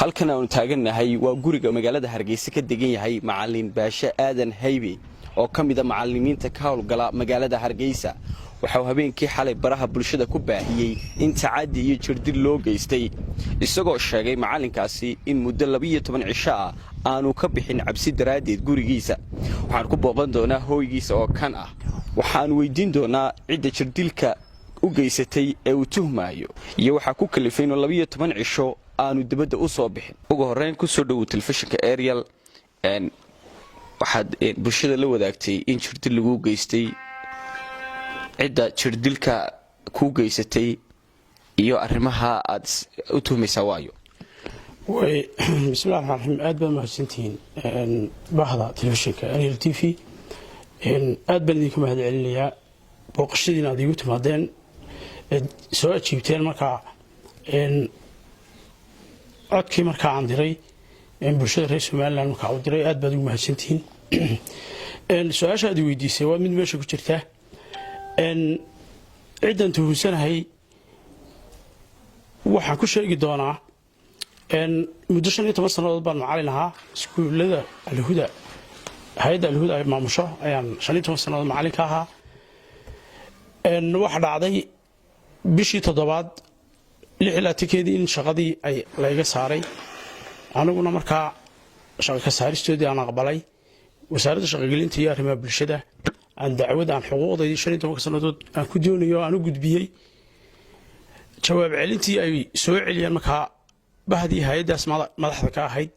Halkan aanu taagannahay waa guriga magaalada Hargeysa ka degan yahay Macalin Baashe Aadan Haybe, oo ka mida macalimiinta ka howlgala magaalada Hargeysa. Waxauu habeenkii xalay baraha bulshada ku baahiyey in tacaddi iyo jirdil loo geystay, isagoo sheegay macalinkaasi in muddo 12 cisho ah aanu ka bixin cabsi daraaddeed gurigiisa. Waxaan ku booqan doonaa hooygiisa oo kan ah. Waxaanu weydiin doonaa cidda jirdilka u geysatay ee uu tuhmaayo iyo waxaa ku kalifay inuu 12 cisho aanu dibadda u soo bixin. Ugu horreyn, ku soo dhowow telefishinka Ariel. Waxaad bulshada la wadaagtay in jirdil laguu geystay. Cidda jirdilka kuu geysatay iyo arrimaha aad u tuhmaysaa waayo? Way, bismillahi raxmaan raxiim. Aad baad mahadsantihiin bahda telefishinka Ariel TV. Aad baan idinka mahad celinayaa booqashadiina aad iigu timaadeen, soo ajiibteen. Markaa codkii markaa aan diray bulshada reer Somaliland markaa u diray, aad baad ugu mahadsantihiin. Su-aasha aad i weydiisay waa mid meesha ku jirta. Ciddan tuhunsanahay waxaan ku sheegi doonaa, muddo 15 sannadood baan macalin ahaa. Iskuullada Alhuda, hay-adda Alhuda ay maamusho, ayaan 15 sannadood macalin ka ahaa. Waxa dhacday bishii toddobaad 26-keedii in shaqadii ay layga saaray. Aniguna markaa shaqa ka saaristoodii aan aqbalay. Wasaaradda shaqogelinta iyo arrimaha bulshada aan dacwad aan xuquuqdaydii 15-ka sannadood aan ku doonayo aan u gudbiyey. Jawaab celintii ay soo celiyeen markaa bahdii hay-addaas madaxda ka ahayd,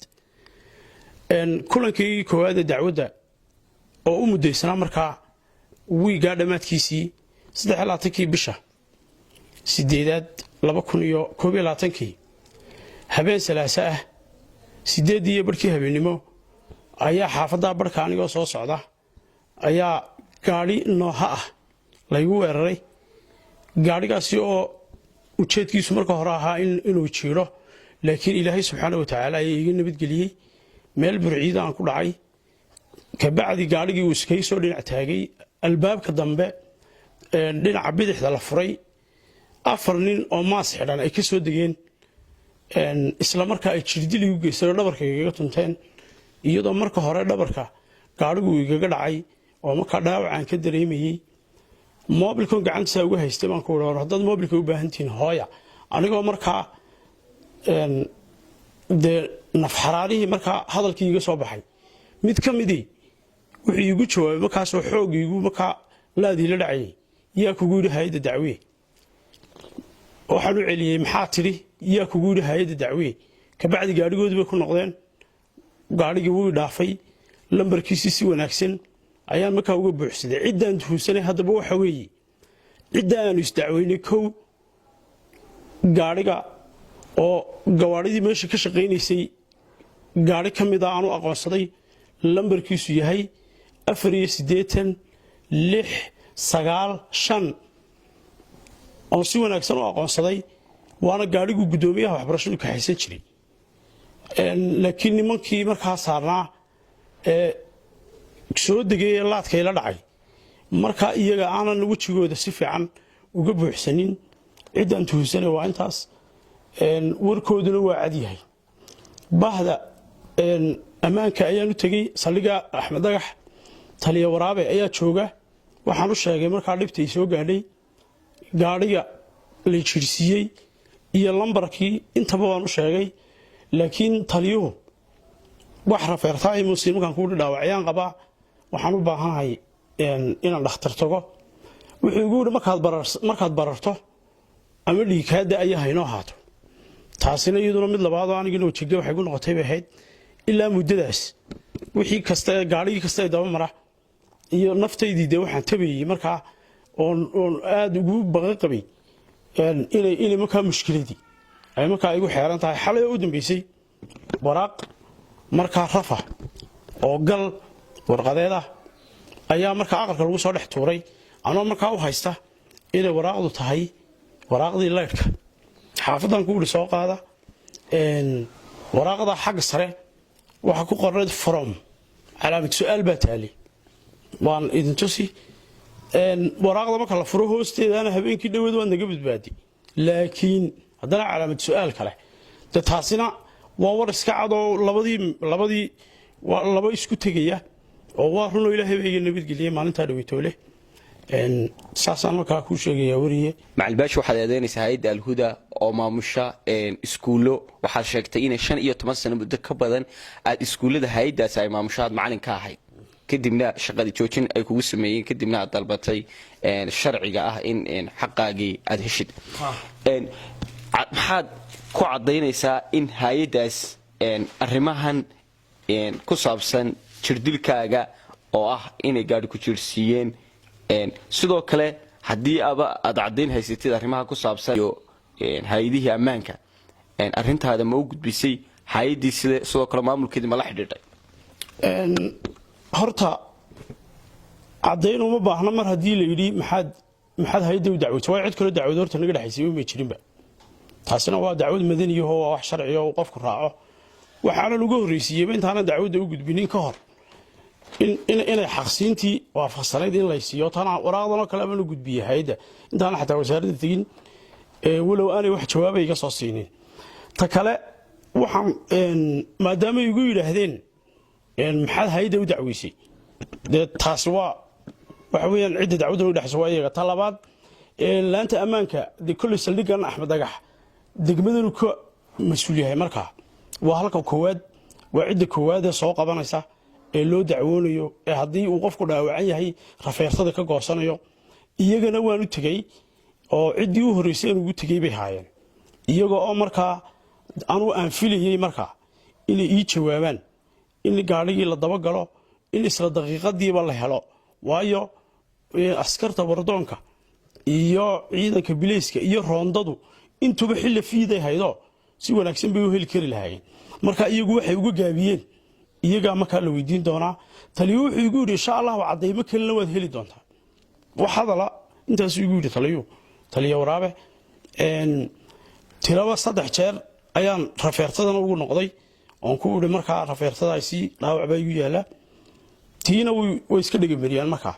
kulankii koowaad ee dacwadda oo u mudaysanaa markaa wiigaa dhammaadkiisii, 23-kii bisha sideedaad 2021-kii, habeen Salaase ah, 8-dii iyo barhkii habeennimo, ayaa xaafaddaa barhka anigoo soo socda ayaa gaadhi Noah ah laygu weeraray. Gaadhigaasi oo ujeedkiisu marka hore ahaa inuu jiidho, laakiin Ilaahay subxaana watacaala ayaa iiga nabadgeliyey. Meel burciida aan ku dhacay kabacdi, gaadhigii uu iskaga soo dhinac taagay. Albaabka dambe dhinaca bidixda la furay, afar nin oo maas xidhan ay ka soo degeen, isla markaa ay jirdil igu geysteen oo dhabarka igaga tunteen, iyadoo marka hore dhabarka gaadhigu igaga dhacay oo markaa dhaawacaan ka dareemayey. Moobilkon gacantisaa uga haystay baan ku ui, "Hor haddaad moobilka u baahantihiin, hooya." Anigoo markaa dee nafxaraarihii markaa hadalkii iga soo baxay, mid ka midii wuxuu iigu jawaabay markaasoo xoog iigu markaa laadii la dhacayay, "Yaa kugu yidhi hay-adda dacwee?" Waxaan u celiyey, "Maxaa tidhi? Yaa kugu yidhi hay-adda dacwee?" Kabacdi gaadhigoodii bay ku noqdeen. Gaadhigii wuu dhaafay. Lambarkiisii si wanaagsan ayaan markaa uga buuxsaday. Ciddaan tuhunsanay haddaba waxa weeye cidda aanu isdacweynay. Kow, gaadhiga oo gawaadhidii meesha ka shaqaynaysay gaadhi ka mida aanu aqoonsaday, lambarkiisu yahay 84695, oon si wanaagsan u aqoonsaday, waana gaadhigu guddoomiyaha waxbarashadu kaxaysan jiray. Laakiin nimankii markaa saarnaa ee soo degay ee laadkayla dhacay, markaa iyaga aanan wejigooda si fiican uga buuxsanin. Ciddaan tuhunsanay waa intaas, warkooduna waa cadyahay. Bahda ammaanka ayaan u tegey. Saldhigga Axmed Dhagax, taliya Waraabe ayaa jooga. Waxaan u sheegay markaa dhibta ay soo gaadhay, gaadhiga la jirsiiyey iyo lambarkii, intaba waan u sheegay. Laakiin taliyuhu wax rafeertaa imuusin. Markaan kuuhi, "Dhaawacyaan qabaa, waxaan u baahanahay inaan dhakhtar tago," wuxuu igu yidhi, "Markaad bararto ama dhiigkaada ayaa haynoo haato." Taasina iyaduna mid labaadoo anigina wajiga waxay ku noqotay bay ahayd. Ilaa muddadaas wixii kasta, gaadhigii kasta ee daba mara iyo naftaydii, dee waxaan tabayey markaa oon aada ugu baqa qabay inay markaa mushkiladii ay markaa igu xeeran tahay. Xalay oo u dambeysay, waraaq markaa rafa oo gal warqadeed ah ayaa markaa aqalka lagu soo dhex tuuray, anoo markaa u haysta inay waraaqdu tahay waraaqdii laydhka xaafaddan ku uri soo qaada. Waraaqda xagga sare waxaa ku qornayd "from", calaamad su-aal baa taali. Waan idin tusi waraaqda marka la furo. Hoosteedana "Habeenkii dhaweed waad naga badbaadi," laakiin haddana calaamad su-aal kale. De taasina Waa war iska cadoo labadii waa laba isku tegaya oo waa runoo Ilaahay baa iga nabadgeliyey maalintaa dhaweytoole. Saasaan markaa kuu sheegayaa, weriye. Macalin Baashi, waxaad eedeynaysaa hay-adda Alhuda oo maamusha iskuullo. Waxaad sheegtay inay 15 sano muddo ka badan aad iskuullada hay-addaasi ay maamusho aad macalin ka ahayd, kadibna shaqadii joojin ay kugu sameeyeen, kadibna aad dalbatay sharciga ah in xaqaagii aad heshid. Maxaad ku caddaynaysaa in hay-addaas arrimahan ku saabsan jirdilkaaga oo ah inay gaadhi ku jiirsiiyeen? Sidoo kale, haddii aba aad caddayn haysatid arrimaha ku saabsan iyo hay-adihii ammaanka, arrintaada ma u gudbisay hay-addii? Sidoo kale maamulkeedii ma la xidhiidhay? Horta caddayn uma baahna. Mar haddii la yidhi maxaad hay-adda u dacweysa, waa cid kaloo dacwad horta naga dhexaysay umay jirinba. Taasina waa dacwad madaniyaho, waa wax sharciga uu qofku raaco. Waxaana lagu horreysiiyeyba intaanan dacwadda u gudbinin ka hor inay xaqsiintii waafaqsanayd in lay siiyo. Tana waraaqdanoo kale abaan u gudbiyey hay-adda intaana xataa wasaaradda tegin, walow aanay wax jawaaba iga soo siinin. Ta kale, waxaan maadaama igu yidhaahdeen maxaad hay-adda u dacweysay, dee taasi waa waxa weeyaan cidda dacwadda u dhexaysa waa iyaga. Ta labaad, laanta ammaanka dee kolley saldhiggan Axmed Dhagax degmadanu ka mas-uul yahay. Markaa waa halka koowaad, waa cidda koowaad ee soo qabanaysa ee loo dacwoonayo, ee haddii uu qofku dhaawacan yahay rafeertada ka goosanayo. Iyagana waan u tegey oo ciddii u horreysay aan ugu tegey bay haayeen, iyaga oo markaa anugu aan filayey markaa inay ii jawaabaan, in gaadhigii la dabagalo, in isla daqiiqadiiba la helo, waayo askarta wardoonka iyo ciidanka bileyska iyo roondadu intuba xilla fiiday haydo si wanaagsan bay u heli kari lahaayeen. Marka iyagu waxay uga gaabiyeen iyagaa markaa la weydiin doonaa. Taliyu wuxuu igu yidhi, insha Allahu caddaymo kalena waad heli doontaa. Wax hadala intaasuu igu yidhi taliyu, taliya Waraabe. Tiraba 3 jeer ayaan rafeertadana ugu noqday oon ku idhi markaa rafeertadaasi dhaawac baa igu yaala. Tiina way iska dhegamariyaan. Markaa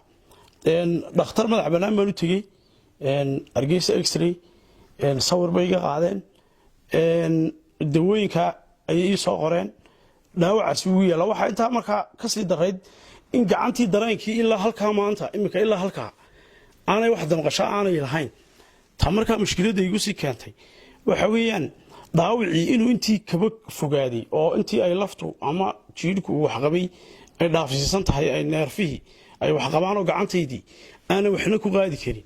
dhakhtar madax bannaan baan u tegey, Hargeysa X-ray, sawir bay iga qaadeen, dawooyinka ayay ii soo qoreen. Dhaawacaasi ugu yaalla. Waxaa intaa markaa ka sii darayd in gacantii dareenkii ilaa halkaa maanta iminka ilaa halkaa aanay wax damqasho aanay lahayn. Taa markaa mushkiladda igu sii keentay waxa weeyaan dhaawicii inuu intii kaba fogaaday oo intii ay laftu ama jiidhku uu waxqabay ay dhaafsiisan tahay, ay neerfihii ay waxqabaanoo gacantaydii aanan waxna ku qaadi karin,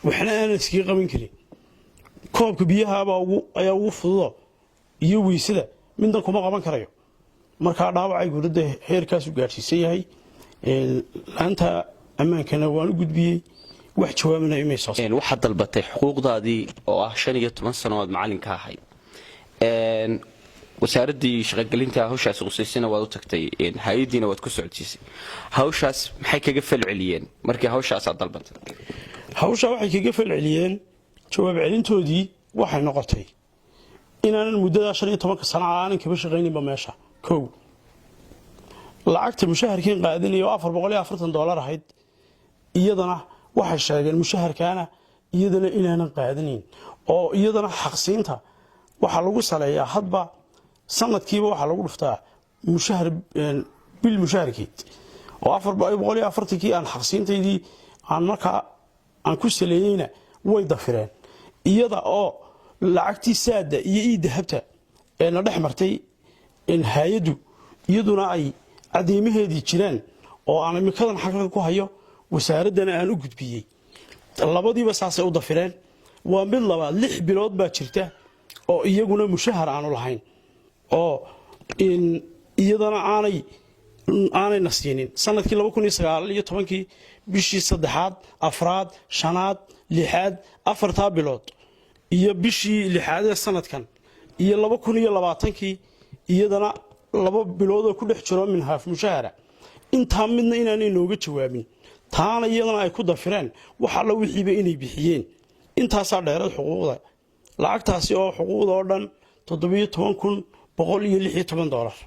waxna aanan iskaga qaban karin. Koobka biyahaabaa ayaa ugu fududo iyo weysada midna kuma qaban karayo. Markaa dhaawacaygu de heerkaasu gaadhsiisan yahay. Laanta ammaankana waan u gudbiyey, wax jawaabana imay soo. Waxaad dalbatay xuquuqdaadii oo ah 15 sano aad macalin ka ahayd. Wasaaraddii shaqogelinta hawshaasi qusaysana waad u tagtay, hay-addiina waad ku socodsiisay hawshaas. Maxay kaga falceliyeen markii hawshaas aad dalbatay? Hawshaa waxay kaga falceliyeen, jawaab celintoodii waxay noqotay inaanan muddadaa 15-ka sana aanan kaba shaqayninba meesha. Kow, lacagta mushaharkiin qaadanaya oo $440 ahayd, iyadana waxay sheegeen mushaharkaana iyadana inaanan qaadanayn, oo iyadana xaqsiinta waxaa lagu saleeyaa hadba sanadkiiba waxaa lagu dhuftaa mushahar bil mushaharkeed, oo 440-kii aan xaqsiintaydii aan markaa aan ku saleeyeyna way dafireen, iyada oo lacagtii saada iyo ii dahabta ee na dhex martay hay-addu iyaduna ay cadeymaheedii jiraan oo aan imikadan xagga ku hayo, wasaaraddana aan u gudbiyey. Labadiiba saasay u dafireen. Waa mid labaad, 6 bilood baa jirta oo iyaguna mushahar aanu lahayn oo iyadana aanayna siinin. Sanadkii 2019-kii bishii saddexaad, afraad, shanaad, lixaad, afartaa bilood iyo bishii lixaad ee sanadkan iyo 2020-kii iyadana 2 biloodoo ku dhex jiro min haaf mushahara. Intaa midna inaanay nooga jawaabin, taana iyadana ay ku dafireen wax alla wixiiba inay bixiyeen. Intaasaa dheerad xuquuqda lacagtaasi oo xuquuqda oo dhan $17,116.